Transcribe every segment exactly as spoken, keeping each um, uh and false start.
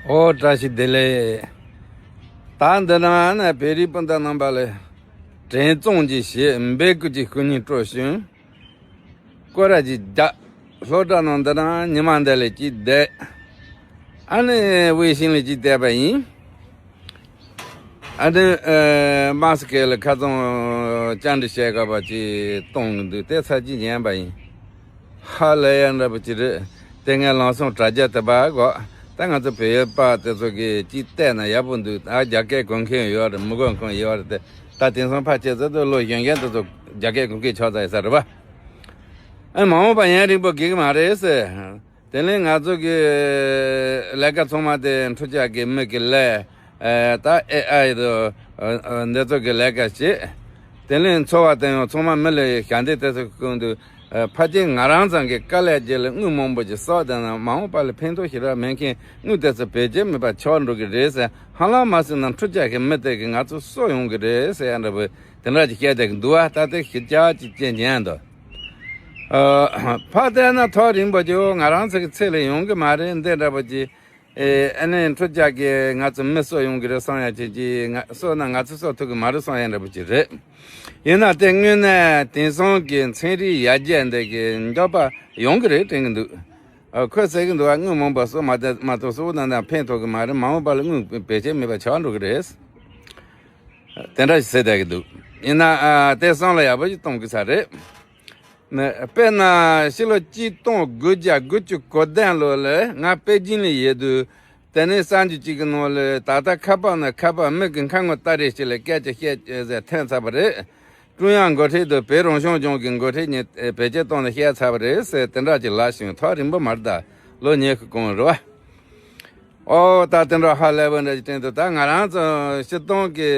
ཨོ་བཀྲ་ཤིས་བདེ་ལེགས། ད་འདི་ན་ནི་བོད་རིགས་སྤུན་ཟླ་རྣམ་པ་ལ་དྲན་གསོ་ཅིག་བྱེད་འབོད་སྐུལ་གྱི་སྐུ་ཉིད་སྤྲོ་བྱུང་། སྐོར་ར་ཅིག་རྒྱག་སློབ་གྲྭ་ནང་འདི་ན་ཉི་མ་འདི་ལ་ཅིག་བསྡད། ཨ་ནི་ཝེ་ཤིང་ལ་ཅིག་བསྡད་པ་ཡིན། ཨ་ནི་ཨ་མ་སི་ཀེ་ལ་ཁ་སང་བཅར་འདྲི་བྱེད་དགོས་པ་ཅིག་གཏོང་གི་འདུག་དེ་ཚར་གཅིག་ཉན་པ་ཡིན། ཧ་ལས་ཡ་འདྲ་པོ་ཅིག་རེད། དེ་ངས་ལམ་སང་དྲ་རྒྱ་དེ་པར་གོ། ད་ང་ཚོ་བོད་པ་དེ་ཚོ་གིས་ཅིག་བལྟས་ན་ཡག་པོ་འདུག་ཨ་རྒྱ་སྐད་གོ་མཁན་ཡོད་རེད། མི་གོ་མཁན་ཡོད་རེད་དེ། ད་དེང་སང་ཕལ་ཆེར་ཚོ་དེ་ལོ་གཞོན་མཁན་དེ་ཚོ་རྒྱ་སྐད་གོ་མཁན་ཆགས་ཚར་ཡོད་ས་རེད་པ། ཨ་མ་འོངས་པ་ཡུན་རིང་པོ་དགོས་ཀྱི་མ་རེད་ཟེར། དེ་ནས་ང་ཚོ་གི་ལས་ཀ་ཚང་མ་དེ་འཕྲུལ་ཆས་ཀྱི་མི་གི་ལས། ཨེ་ད་ཨེ་ཨའི་དང་འདི་ཚོ་གི་ལས་ཀ་བྱེད། དེ་ནས་འཚོ་བ་དེ་ཡང་ཚང་མ་མི་ལ་ཞབས་འདེགས་དེ་ཚོ་བསྐུར་འདུག་ཨེ་ཕལ་ཆེར་ང་རང་ཚང་གི་དཀའ་ལས་རྗེས་ལ་དངུལ་མང་པོ་ཞིག་བསགས་བསྡད་ན་མ་འོངས་པ་ལ་ཕན་ཐོགས་ཞེ་དྲག་མེད་མཁན་དངུལ་དེ་ཚོ་བེད་སྤྱོད་མེད་པ་ཆགས་འགྲོ་གི་རེད་ཟེར། ཧ་ལམ་མ་ཟིན་ན་འཕྲུལ་ཆས་ཀྱི་མི་དེ་གིས་ང་ཚོ་གསོ་ཡོང་གི་རེད་ཟེར་ཡ་འདྲ་པོ་དེ་འདྲ་ཅིག་བཤད་བསྡད་ཀྱི་འདུག་ཨ་ད་དེ་ཞིབ་ཆ་ཅིག་བྱས་ཉན་དང་། ཨ་ཕར་བལྟས་ན་ཐག་རིང་པོ་ཅིག་ང་རང་ཚོ་གི་ཚེ་ལ་ཡོང་གི་མ་རེད། འདི་འདྲ་པོ་ཅིག་ཨེ་ཨ་ནི་འཕྲུལ་ཆས་ཀྱིས་ང་ཚོ་མི་གསོ་ཡོང་གི་རེད་བསམ་ཡ་ཅིག་ཅིག་ང་གསོ་ན་ང་ཚོ་གསོ་ཐུབ་ཀྱི་མ་རེད་བསམ་ཡ་འདྲ་པོ་ཅིག་རེད། ཡིན་ན་དེ་དངོས་གནས་དེང་སང་གི་ཚན་རིག་ཡར་རྒྱས་འདི་གི་མགྱོགས་པ་ཡོང་གི་རེད་དྲན་གྱི་འདུག་ཨ་ཁོས་ཟེར་གྱི་འདུག་ཨ་དངུལ་མང་པོ་གསོ་མ་ཐུབ་མ་གཏོགས་གསོ་ན་ན་ཕན་ཐོགས་ཀྱི་མ་རེད། མ་འོངས་པ་ལ་དངུལ་བེད་སྤྱོད་མེད་པ་ཆགས་འགྲོ་གི་རེད། དེ་འདྲ་ཞིག་ཟེར་བསྡད་ཀྱི་འདུག་ཡིན་ན་ཨ་དེ་བསམ་བློ་ཡག་པོ་ཞིག་གཏོང་དགོས་ས་རེད། ནི་དཔེར་ན་ཕྱི་ལོ་གཅིག་སྟོང་དགུ་བརྒྱ་དགུ་བཅུ་གོ་བདུན་ལོ་ལ་ང་པེ་ཅིན་ལ་ཡོད་དུས། དེ་ནས་གསར་འགྱུར་གཅིག་གི་ནང་ལ་ད་ལྟ་ཁ་པར་ནས་ཁ་པར་མི་གི་ཁ་ངོ་ལྟ་རེས་ཤིག་ལ་སྐད་ཆ་བཤད་ཅེས་ཟེར་ཐོན་ཚར་བ་རེད། ཀྲུང་དབྱང་འགོ་ཁྲིད་དང་བོད་རང་སྐྱོང་ལྗོངས་ཀྱི་འགོ་ཁྲིད་གཉིས་བེད་སྤྱོད་བཏང་ནས་བཤད་ཚར་བ་རེད་ཟེར་དེ་འདྲ་ཅིག་ལབ་བྱུང་། ཐག་རིང་པོ་མ་རེད་ད། ལོ་ཉི་ཤུ་གོང་རེད་བ། ཨོ་ད་དེ་འདྲ་ཧ་ལས་པ་འདྲ་ཅིག་དྲན་འདུག་ད་ང་རང་ཚོ་སྤྱིར་བཏང་གི་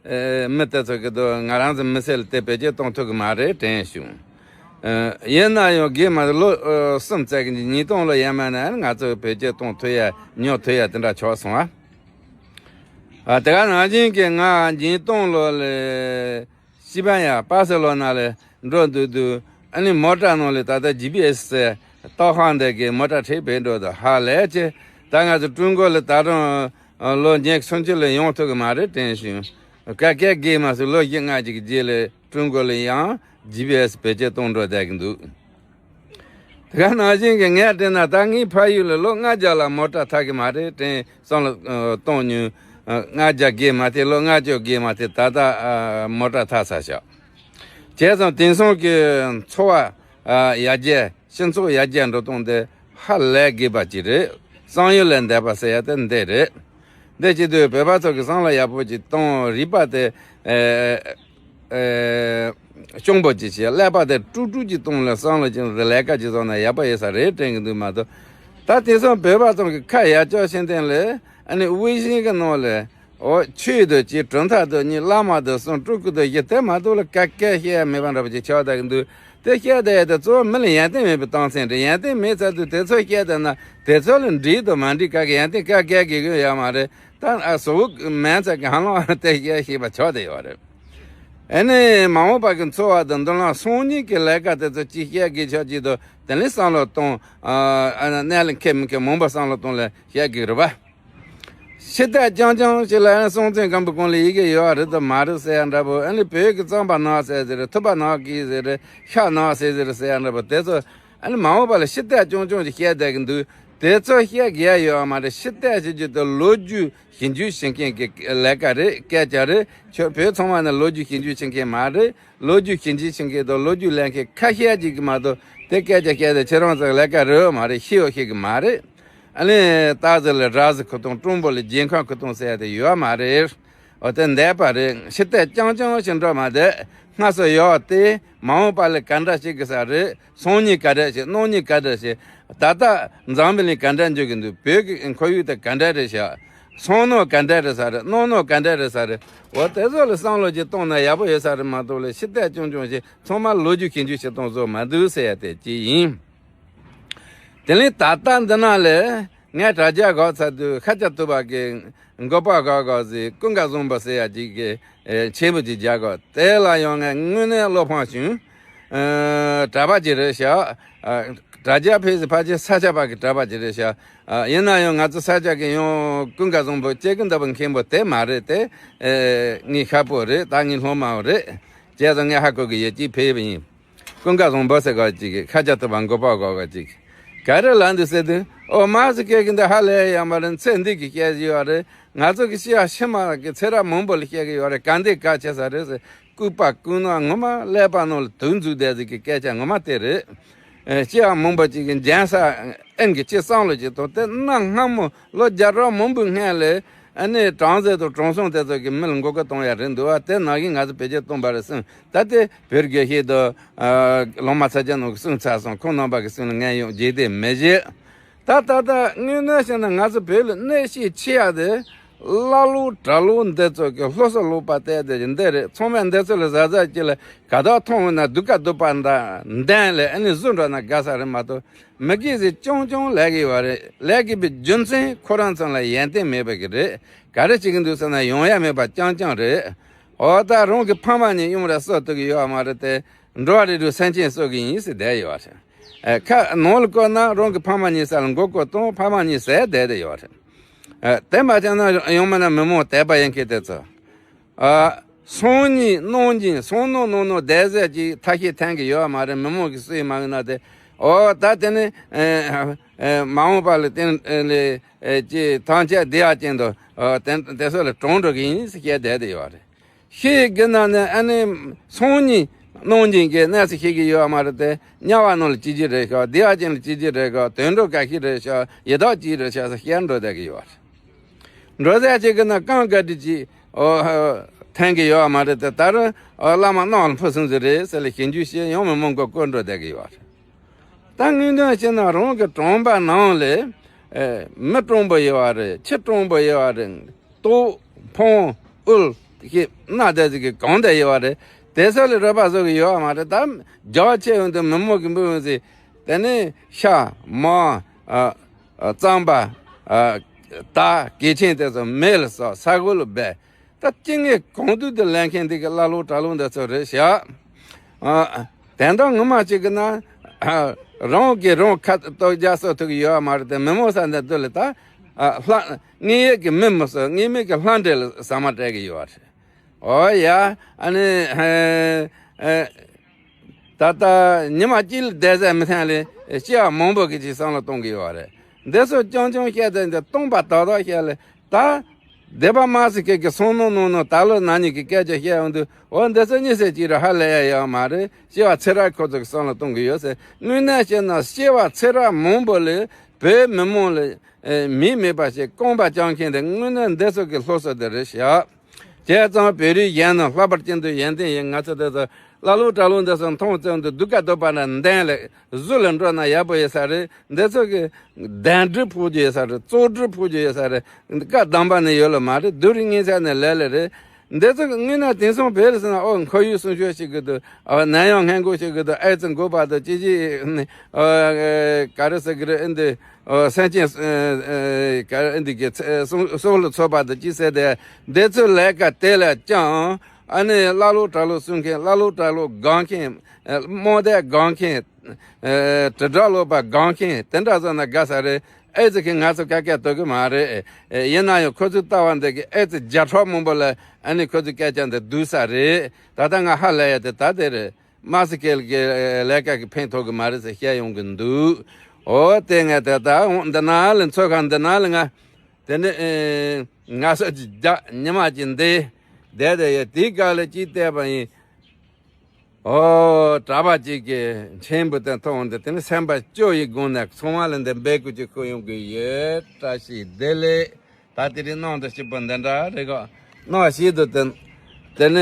ཨེ་མི་དེ་ཚོ་གི་དུ་ང་རང་ཚོ་མི་སེར་ལ་དེ་བེད་སྤྱོད་གཏོང་ཐུབ་ཀྱི་མ་རེད་དྲན་བྱུང་། ཨེ་ཡིན་ན་ཡང་དགེ་མ་ལོ་ཨེ་གསུམ་ཙམ་གྱི་ཉིས་སྟོང་ལོ་ཡན་མ་ནས་ང་ཚོ་བེད་སྤྱོད་གཏོང་ཐུབ་ཡ་ཉོ་ཐུབ་ཡ་དེ་འདྲ་ཆགས་སོང་ཨ། ཨ་དེ་ག་ནང་བཞིན་གྱི་ང་ཉིས་སྟོང་ལོ་ལ་སི་པན་ཡ་པ་སེ་ལོ་ན་ལ་འགྲོ་འདུག་འདུག་ཨ་ནི་མོ་ཊ་ནང་ལ་ད་ལྟ་ཇི་པི་ཨེ་སི་ཏོག་ཧང་འདི་གི་མོ་ཊ་ཁྲིད་བས་འགྲོ་འདུག་ཧ་ལས་ཆེ། ད་ང་ཚོ་ཀྲུང་གོ་ལ་ད་རུང་ལོ་ཉི་ཤུ་སུམ་ཅུ་ལ་ཡོང་ཐུབ་ཀྱི་མ་རེད་དྲན་བྱུང་། ག་གེ་གེ་མ་སུ་ལོ་བཞི་ལྔ་ཅིག་གི་རྗེས་ལ་ཀྲུང་གོ་ལ་ཡང་ཇི་པི་ཨེ་སི་བེད་སྤྱོད་གཏོང་འགྲོ་བསྡད་ཀྱི་འདུག་དེ་ག་ནང་བཞིན་གྱི་ངས་དྲན་ན་ད་ངའི་ཕ་ཡུལ་ལ་ལོ་ལྔ་བརྒྱ་ལ་མོ་ཊ་འཐག་གི་མ་རེད་དྲན་བསམ་བློ་ཨ་གཏོང་མྱོང་། ཨ་ལྔ་བརྒྱ་བརྒལ་མ་ཐེ་ལོ་ལྔ་བཅུ་བརྒལ་མ་ཐེ་ད་ལྟ་ཨ་མོ་ཊ་འཐག་ཚར་ཤག་བྱས་ཙང་དེང་སང་གི་འཚོ་བ་ཨ་ཡར་རྒྱས་སྤྱི་ཚོགས་ཡར་རྒྱས་འགྲོ་སྟངས་དེ་ཧ་ལས་དགོས་པ་ཅིག་རེད། བསམ་ཡུལ་ལས་འདས་པ་ཟེར་ཡ་དེ་འདི་རེད། འདི་བྱེད་དུས་བོད་པ་ཚོ་གི་བསམ་བློ་ཡག་པོ་ཅིག་གཏོང་། རིག་པ་དེ་ཨེ་ཨེ་གཅུང་པོ་ཅིག་བྱས། ཀླད་པ་དེ་དཀྲུག་དཀྲུག་ཅིག་གཏོང་ལ་བསམ་བློ་ཅིག་ལས་ཀ་ཅིག་བཟོ་ན་ཡག་པོ་ཡོད་ས་རེད་དྲན་གྱི་འདུག་མ་གཏོགས། ད་དེང་སང་བོད་པ་ཚོ་གི་ཁ་ཡར་ལྕགས་ཤིང་སྟེང་ལ་ཨ་ནི་དབུས་ཤིང་གི་ནང་ལ་ཨོ་ཆོས་དང་གཅིག་གྲུབ་མཐའ་དང་གཉིས་བླ་མ་དང་གསུམ་སྤྲུལ་སྐུ་དང་བཞི་དེ་མ་གཏོགས་ལ་ག་གེ་བཤད་ཡ་མེད་པ་འདྲ་པོ་ཅིག་ཆགས་བསྡད་ཀྱི་འདུག་དེ་བཤད་བསྡད་ཡ་དེ་གཙོ་བོ་མི་ལ་ཡོན་ཏན་མེད་པའི་རྟགས་མཚན་རེད། ཡོན་ཏན་མེད་ཚར་དུས་དེ་ཚོ་བཤད་བསྡད་ན་དེ་ཚོ་ལ་འགྲིག་དང་མ་འགྲིག་ག་གི་ཡོན་ཏན་ག་གེ་གི་གི་ཡོད་མ་རེད། ད་ཨ་བཟོ་བོ་མེད་ཚར་གི་ཧ་ལམ་དེ་བཤད་ཤེས་པ་ཆགས་བསྡད་ཡོད་རེད། ཨ་ནི་མ་འོངས་པ་གི་འཚོ་བ་དང་མདུན་ལམ་སང་ཉིན་གི་ལས་ཀ་དེ་ཚོ་ཅིག་བཤད་དགོས་ཆོག་ཅིག་དང་དེ་ལས་བསམ་བློ་གཏོང་། ཨ་ཨ་གནད་ལ་འཁེལ་མི་འཁེལ་མང་པོ་བསམ་བློ་གཏོང་ལ་བཤད་དགོས་རེད་པ། ཕྱི་ལྟས་རྐྱང་རྐྱང་ཞིག་ལ་ཡང་སྲོང་བཙན་སྒམ་པོའི་གོང་ལ་ཡི་གེ་ཡོད་རེད་དམ་མ་རེད་ཟེར་ཡ་འདྲ་པོ། ཨ་ནི་བོད་ཀྱི་རྩམ་པ་ནག་ཟེར་ཟེར་རེད། ཐུབ་པ་ནག་གི་ཟེར་རེད། ཤ་ནག་ཟེར་ཟེར་ཟེར་ཡ་འདྲ་པོ་དེ་ཚོ་ཨ་ནི་མ་འོངས་པ་ལ་ཕྱི་ལྟས་རྐྱང་རྐྱང་ཞིག་བཤད་བསྡད་ཀྱི་འདུག་དེ་ཚོ་བཤད་དགོས་ཡ་ཡོད་མ་རེད། ཕྱི་ལྟས་ཞིག་རྒྱུ་དེ་ལོ་རྒྱུས་ཞིབ་འཇུག་བྱེད་མཁན་གྱི་ལས་ཀ་རེད། སྐད་ཆ་རེད། ཁྱོད་བོད་ཚང་མ་ནི་ལོ་རྒྱུས་ཞིབ་འཇུག་བྱེད་མཁན་མ་རེད། ལོ་རྒྱུས་ཞིབ་འཇུག་བྱེད་མཁན་དང་ལོ་རྒྱུས་ལས་མཁན་ཁ་ཤས་ཅིག་གིས་མ་གཏོགས་དེ་སྐད་ཆ་བཤད་དེ་ཁྱེད་རང་ཚོའི་ལས་ཀ་རེད་མ་རེད། ཤེས་ཡོད་ཤེས་གི་མ་རེད། ཨ་ནི་སྟག་གཟིག་ལ་ར་གཟིག་ཁུ་ཐུང་སྤྲང་པོ་ལ་རྒྱལ་ཁམས་ཁུ་ཐུང་ཟེར་ཡ་དེ་ཡོད་མ་རེད། འོ་དེ་འདས་པ་རེད། ཕྱི་ལྟས་རྐྱང་རྐྱང་ཞིག་འགྲོ་མ་བསྡད། སྔ་སོ་ཡོད་དེ་མ་འོངས་པ་ལ་ག་འདྲ་བྱེད་དགོས་ས་རེད། སང་ཉིན་ག་འདྲ་བྱེད། གནངས་ཉིན་ག་འདྲ་བྱེད། ད་ལྟ་འཛམ་བུ་གླིང་ག་འདྲ་འགྱུར་གི་འདུག་བོད་ཀྱི་ཁོར་ཡུག་དེ་ག་འདྲ་རེད་ཤག་སང་ནོ་ག་འདྲ་རེད་ས་རེད། གནངས་ནོ་ག་འདྲ་རེད་ས་རེད། འོ་དེ་ཚོ་ལ་བསམ་བློ་ཅིག་གཏོང་ན་ཡག་པོ་ཡོད་ས་རེད་མ་གཏོགས་ལ་ཕྱི་ལྟས་རྐྱང་རྐྱང་ཞིག་ཚང་མ་ལོ་རྒྱུས་ཞིབ་འཇུག་བྱེད་སྟངས་བཟོ་མ་འདུག་ཟེར་ཡ་དེ་གཅིག་ཡིན། དེ་ནས་ད་ལྟ་འདི་ན་ལས་ངས་དྲ་རྒྱ་སྒོ་ཚར་དུས་ཤཱཀྱ་ཐུབ་པ་གི་མགོན་པོ་ག་ག་ཟིག་ཀུན་དགའ་བཟང་པོ་ཟེར་ཡ་ཅིག་གི་མཆན་བུ་ཅིག་རྒྱག་གོ། དེ་ལ་ཡང་ངས་དངོས་གནས་བློ་ཕམ་བྱུང་། ཨ། གྲྭ་པ་ཅིག་རེད་ཤག་ཨ། དྲ་རྒྱ་ཕལ་ཆེར་ཕལ་ཆེར་ས་སྐྱ་པ་གི་གྲྭ་པ་ཅིག་རེད་ཤག་ཨ། ཡིན་ན་ཡང་ང་ཚོ་ས་སྐྱ་གི་ཡང་ཀུན་དགའ་བཟང་པོ་སྐྱེ་རྒུ་འདི་པ་མཁན་པོ་དེ་མ་རེད་དེ། ཨེ། ངའི་ཤག་པོ་རེད། ད་ངའི་སློབ་མའོ་རེད། བྱས་ཙང་ངས་ཧ་གོ་གི་ཡོད། ཅིག་ཕེབས་ཡིན། ཀུན་དགའ་བཟང་པོ་ཟེར་ག་ཅིག་ཁ་རྒྱ་ཐུབ་པ་མགོ་པ་གོ་ག་ཅིག་ག་རེ་ལབ་འདུག་ཟེར་དུས། ཨོ། མ་ཟེར་སྐད་ཀྱི་འདི་ཧ་ལས་ཡ་མ་རེད། ཚེ་འདི་གི་སྐད་ཡོད་རེད། ང་ཚོ་གི་ཤི་ཡ་ཤི་མ་གི་ཚེ་རབས་མང་པོ་ལ་སྐད་ཀྱི་ཡོད་རེད། ག་འདི་ག་བྱེད་ས་རེད་ཟེར། ལྐུགས་པ་ལྐུགས་ན་ངོ་མ་ཀླད་པ་ནང་ལ་དུག་འཛུགས་བསྡད་ཟིག་གི་སྐད་ཆ་ངོ་མ་དེ་རེད། ཨེ། སྐྱེ་བ་མང་པོ་ཅིག་གི་འཇན་ས་ཨེན་གི་ཅི་བསམ་བློ་ཅིག་ཐོག་དེ་གནའ་སྔ་མོ་ལོ་བརྒྱ་ཕྲག་མང་པོའི་སྔན་ལས་ཨ་ནི་བྲམ་ཟེ་དང་དྲང་སྲོང་དེ་ཚོ་གི་མི་ལ་མགོ་སྐོར་གཏོང་ཡ་རེད་འདུག་བ། དེ་ནང་བཞིན་ང་ཚོ་བོད་རྒྱལ་སྟོན་པ་རེད་གསུངས། ད་དེ་བོད་དགེ་བཤེས་དང་། ཨ། གླང་མ་ཚ་རྒྱ་ནང་གི་གསུངས་ཚར་སོང་། ཁོང་རྣམ་པ་གི་གསུང་ལ་ངས་ཡང་རྗེས་དེ་མི་བཞེས། ད་ད་ལྟ་དངོས་གནས་བཤད་ན་ང་ཚོ་བོད་ལ་གནོད་བྱེད་ཆེ་ཡ་དེ། ཀླ་ཀློ་གྲྭ་ལོག་འདི་ཚོ་གི་སློབ་གསོ་ལོག་པ་བལྟས་ཏེ་འདི་རེད། ཚང་མས་འདི་ཚོ་ལ་གཟབ་གཟབ་བྱེད་ལ་ག་དོག་མཐོང་འོང་ན་སྡུག་ག་སྡུག་པ་འདྲ་འདན་ལས་ཨ་ནི་བཟོ་འགྲོ་ན་དགའ་ས་རེད་མ་གཏོགས། མི་དགེ་ཟེར་རྐྱང་རྐྱང་ལས་ཀྱི་ཡོད་རེད། ལས་ཀྱི་པའི་རྒྱུ་མཚན་ཁོ་རང་ཚང་ལ་ཡོན་ཏན་མེད་པ་གི་རེད། ག་རེ་བྱེད་ཀྱི་འདུག་ཟེར་ན་ཡོང་ཡ་མེད་པ་རྐྱང་རྐྱང་རེད། འོ། ད་རང་གི་ཕ་མ་གཉིས་གཡུང་ར་གསོ་ཐུབ་ཀྱི་ཡོད་མ་རེད་དེ། འགྲོ་བ་རིགས་དྲུག་སེམས་ཅན་གསོ་གི་ཡིན་ཟེར་བསྡད་ཡོད་རེད། ཨ། ཁ་ནང་ལ་བཀོད་ན་རང་གི་ཕ་མ་གཉིས་ས་ལ་མགོ་སྐོར་གཏོང་། ཕ་མ་གཉིས་ཟེར་བསྡད་དེ་ཡོད་རེད། ཨ། དེ་མ་བྱས་ན་ཡང་མིན་ན་མི་མང་དད་པ་ཡིན་མཁན་དེ་ཚོ། ཨ། སང་ཉིན་གནངས་ཉིན་སང་ནོ་ནོ་ནོ་བསྡད་ཟེར་གྱི་ཐ་ཤལ་འཐེན་གྱི་ཡོད་མ་རེད། མི་མང་གི་སུས་མ་ཡིན་ན་དེ། འོ། ད་དེ་ནི། ཨེ། ཨེ། མ་འོངས་པ་ལ་དེ་ལས་ཀྱི་ཐང་ཆད་བདེ་ཡག་ཅན་དུ། ཨ། དེ་དེ་ཚོ་ལ་གྲོངས་འགྲོ་གི་ཡིན་ཟེར་བཤད་བསྡད་དེ་ཡོད་རེད། ཤི་གི་ན་ནི་ཨ་ནི་སང་ཉིན་གནངས་ཉིན་གྱི་གནས་སུ་ཤི་གི་ཡོད་མ་རེད་དེ། དམྱལ་བ་ནང་ལ་སྐྱེ་རྒྱུ་རེད་ཤག་བདེ་བ་ཅན་ལ་སྐྱེ་རྒྱུ་རེད་ཤག་དུད་འགྲོ་ག་ཤི་རེད་ཤག་ཡི་དྭགས་སྐྱེ་རེད་ཤག་ཟེར་བཤད་འགྲོ་བསྡད་གི་ཡོད་རེད། འགྲོ་ཟེར་ཅིག་གི་ན་རྐང་ག་དྲི་ཅིག་འོ། འཐེན་གི་ཡོད་མ་རེད་དེ། ད་རུང་། ཨོ། བླ་མ་གནང་ལ་འཕུར་སོང་ཟིག་རེད་ཟེར་ལ་ཞིབ་འཇུག་བྱས་ཡང་མི་མང་པོ་བཀོད་འགྲོ་བསྡད་གི་ཡོད་རེད། ད་དངོས་དོན་བཤད་ན་རང་གི་གྲོང་པ་ནང་ལ། ཨེ། མི་གྲོང་པོ་ཡོད་རེད། ཁྱི་གྲོང་པོ་ཡོད་རེད། ལྟོ། ཕུང་། དབུལ། ཞེ་ན་དེ་ཟིག་གི་གང་དེ་ཡོད་རེད། དེ་ཚོ་ལ་རོགས་པ་བཟོ་གི་ཡོད་མ་རེད། ད་རྒྱ་ཆེ་ཡོང་དུས་མི་མང་གི་འབུལ་ཟིག་དེ་ནས་ཤ། མར། ཨ། ཨ། རྩམ་པ། ཨ། དར། གོས་ཆེན་དེ་ཚོ་མེ་ལ་བསྲེགས། ས་སྒོ་ལ་སྦས། ད་སྐྱེ་དངོས་གང་དུས་དུ་ལེན་མཁན་འདི་གི་ཀླ་ཀློ་གྲྭ་ལོག་འདི་ཚོ་རེད་ཤག་ཨ། དེ་འདྲ་ངོ་མ་གཅིག་གི་ན། ཨ། རང་གིས་རང་ཁ་ལྟོ་རྒྱག་གསོ་ཐུབ་ཀྱི་ཡོད་མ་རེད་དེ། མི་མང་ས་འདི་དུ་ལ་ད། ཨ། ལྷ། དངོས་ཡོད་ཀྱི་མི་མི་གསོ། དངོས་མེད་ཀྱི་ལྷ་འདྲེ་ལ་ཟ་མ་སྤྲད་ཀྱི་ཡོད་རེད། ཨོ་ཡ། ཨ་ནི། ཨེ། ཨེ། ད་ལྟ་ཉི་མ་གཅིག་ལ་བསྡད་ས་མི་ཐང་ལས་སྐྱེ་བ་མང་པོ་གི་ཅིག་བསམ་བློ་གཏོང་གི་ཡོད་རེད། འདི་ཚོ་རྐྱང་རྐྱང་བཤད་དེ་འདི་སྟོང་པ་དག་དག་བཤད་ལས་ད། སྡེ་པ་མ་སི་ཀེ་གི་སང་ནོ་ནོ་ནོ་ད་ལོ་ན་ནི་གི་སྐད་ཆ་བཤད་ཡོང་དུས། འོ། འདི་ཚོ་གཉིད་སད་ཅིག་ར་ཧ་ལས་ཡ་ཡོད་མ་རེད། སྐྱེ་བ་ཚེ་རབས་ཁོ་ཚོ་གི་བསམ་བློ་གཏོང་གི་ཡོད་ཟེར། དངོས་གནས་བཤད་ན་སྐྱེ་བ་ཚེ་རབས་མང་པོ་ལས་བོད་མི་མང་ལ། ཨེ། མིག་མེད་པ་བྱས་རྐང་པ་བརྐྱངས་མཁན་དེ་དངོས་གནས་འདི་ཚོ་གི་སློབ་གསོ་དེ་རེད་ཤག་བྱས་ཙང་བོད་རིགས་གཞན་རྣམས་ལྷག་པར་ཅན་དུ་ཡོན་ཏན་ཡིན། ང་ཚོ་དེ་ཚོ་ཀླ་ཀློ་གྲྭ་ལོག་འདི་ཚོ་མཐོང་ཙམ་དུ་སྡུག་ག་སྡུག་པ་ན་འདན་ལས་གཟུ་ལ་འགྲོ་ན་ཡག་པོ་ཡོད་ས་རེད། འདི་ཚོ་གི་གདན་འདྲེ་ཕོག་རྒྱུ་ཡོད་ས་རེད། བཙོག་འདྲེ་ཕོག་རྒྱུ་ཡོད་ས་རེད། བཀའ་གདམས་པ་ནི་ཡོད་ལ་མ་རེད། སྡུག་རུས་ངན་ཚད་ནས་ལས་ལས་རེད། འདི་ཚོ་གི་དངོས་གནས་དེང་སང་བོད་ལ་ཟེར་ན། ཨོ། ཁོར་ཡུག་སྲུང་སྐྱོབ་བྱེད་གི་འདུག་ཨོ། ནད་ཡམས་སྔོན་འགོག་བྱེད་གི་འདུག་ཨེ་ཙི་འགོག་པ་དང་ཅི་ཅི། ཨོ། ག་རེ་ཟེར་གི་རེད། ཨེ་འདི། ཨོ། སེམས་ཅན། ཨེ། ཨེ། ག་རེ། ཨེ་འདི་གི་སྲོག་སྲོག་ལ་ཚོད་པ་དང་ཅི་ཟེར་དེ། འདི་ཚོའི་ལས་ཀ་དེ་ལ་ཀྱང་ཨ་ནི་ཀླ་ཀློ་གྲྭ་ལོག་སྲུང་མཁན། ཀླ་ཀློ་གྲྭ་ལོག་སྒང་མཁན། ཨེ། རྨོངས་དད་སྒང་མཁན། ཨེ། དྲིལ་བསྒྲགས་ལོག་པ་སྒང་མཁན་དེ་འདྲ་བཟོ་ན་དགའ་ས་རེད། ཨེ་ཙི་གིས་ང་ཚོ་ག་གེ་ཐོབ་གི་མ་རེད། ཨེ། ཡིན་ན་ཡང་ཁོ་ཚོའི་ལྟ་བ་འདི་གིས་ཨེ་ཙི་བརྒྱ་ཕྲག་མང་པོ་ལ་ཨ་ནི་ཁོ་ཚོའི་སྐད་ཆ་འདི་བསྡུས་ས་རེད། ད་ལྟ་ང་ཧ་ལས་ཡ་དེ་ད་དེ་རེད། མ་སི་ཀེ་གི་ལས་ཀ་གི་ཕན་ཐོགས་གི་མ་རེད་ཟེར་བཤད་ཡོང་གི་འདུག་འོ། དེ་ངས་དེ་ལྟ་འོང་འདི་ན་ལ་འཚོ་ཁང་འདི་ན་ལ་ང་དེ་ནི། ཨེ། ང་ས་ཅིག་རྒྱག་ཉི་མ་ཅིག་འདི་བསྡད་དེ་ཡོད། དེའི་སྐབས་ལ་ཅིག་བལྟས་པ་ཡིན། ཨོ། གྲྭ་པ་ཅིག་གིས་མཆན་བུ་དེ་མཐོང་འདི། དེ་ནི་སེམས་པ་སྐྱོ་ཡི་སྒོ་ནས་ཚང་མ་ལ་འདི་འབོད་སྐུལ་ཅིག་ཞུ་ཡོང་གི་ཡོད། བཀྲ་ཤིས་བདེ་ལེགས། ད་དེ་རིང་གནང་དུ་སྐྱིད་པོ་འདི་འདྲ་རེད་གོ། གནང་བ་ཞིག་ཏུ་བསྟན། དེ་ནས་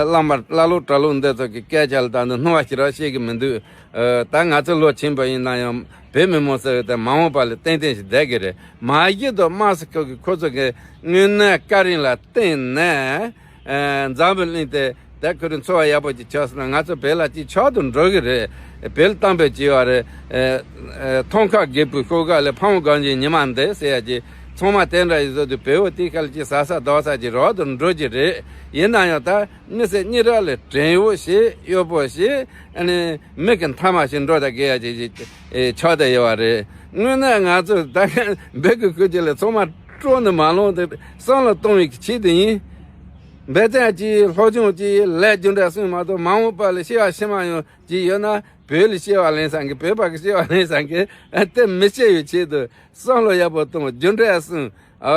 བླ་མ་ཀླ་ཀློ་གྲྭ་ལོག་འདི་ཚོ་གི་སྐད་ཆ་ལ་ད་འདི་སྣང་བ་ཞིག་ར་ཤེས་ཀྱི་མི་འདུག་ཨ། ད་ང་ཚོ་ལོ་ཆེན་པོ་ཡིན་ན་ཡང་བོད་མི་མང་ཟེར་བའི་དེ་མ་འོངས་པ་ལ་ཏན་ཏན་ཞིག་བསྡད་ཀྱི་རེད། མ་གཞི་དུ་དམངས་སུ་ཁོ་གི་ཁོ་ཚོ་གི་དངོས་གནས་བཀའ་དྲིན་ལ་བརྟེན་ནས། ཨ། འཛམ་བུ་གླིང་དེ་ད་ཁོ་རང་འཚོ་བ་ཡག་པོ་ཅིག་ཆགས་སོང་ན་ང་ཚོ་བོད་ལ་ཅིག་ཆགས་དུ་འགྲོ་གི་རེད། བོད་ལ་གཏམ་དཔེ་ཅིག་ཡོད་རེད། ཨ། ཨ། ཐང་ཁ་རྒད་པོའི་ཤོག་ཁ་ལས་ཕ་མ་གང་ཅིའི་ཉི་མ་འདས་ཟེར་ཡ་ཅིག་ཚང་མ་དེ་འདྲ་ཡིན་བཟོ་དུས་བོད་པོ་དེ་ག་ལ་ཅིག་ཟ་ས་འདོགས་ས་ཅིག་རོགས་དུ་འགྲོ་གི་རེད། ཡིན་ན་ཡང་ད་མི་སེར་གཉིས་རག་ལས་བྲན་གཡོག་བྱེད་གཡོག་པོ་བྱེད་ཨ་ནི་མི་གི་མཐའ་མ་ཞིག་འགྲོ་ད་དགོས་ཡ་ཅིག་ཅིག་ཆགས་བསྡད་ཡོད་པ་རེད། དངོས་གནས་ང་ཚོ་ད་ག་བོད་ཀྱི་ཁུལ་གྱི་ལས་ཚང་མ་སྤྲོ་ནི་མ་ལོང་དེ་བསམ་བློ་གཏོང་བའི་ཆེད་དུ་ཡིན། འབད་བརྩོན་གྱིས་སློབ་སྦྱོང་གྱིས་ལས་རྒྱུ་འབྲས་གསུངས་མ་གཏོགས་མ་འོངས་པ་ལ་སྐྱེ་བ་ཕྱི་མ་ཡང་ཅིག་ཡོད་ན་བོད་ལ་སྐྱེ་བ་ལེན་ས་གི་བོད་པ་གི་སྐྱེ་བ་ལེན་ས་གི་དེ་མི་སྐྱེ་བའི་ཆེད་དུ་བསམ་བློ་ཡག་པོ་གཏོང་རྒྱུ་འབྲས་གསུངས། ཨ་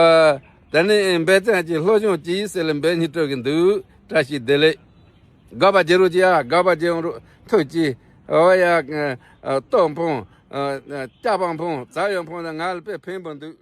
དེ་ནས་འབད་བརྩོན་གྱིས་སློབ་སྦྱོང་གྱིས་ཟེར་ལ་འབད་སྙིང་བྲོ་གི་འདུག་བཀྲ་ཤིས་བདེ་ལེགས། དགའ་བ་བརྗེ་རོགས་ཀྱི་ཡ་དགའ་བ་བརྗེ་ཡོང་རོགས་ཐུགས་ཀྱིས་ཨོ་ཡ་ཨ་ལྟོ་འཕོང་ཨ་ཨ་སྐྱ་པང་འཕོང་རྩ་ཡོང་འཕོང་དང་ང་ལ་དཔེ་ཕན་པོ་འདུག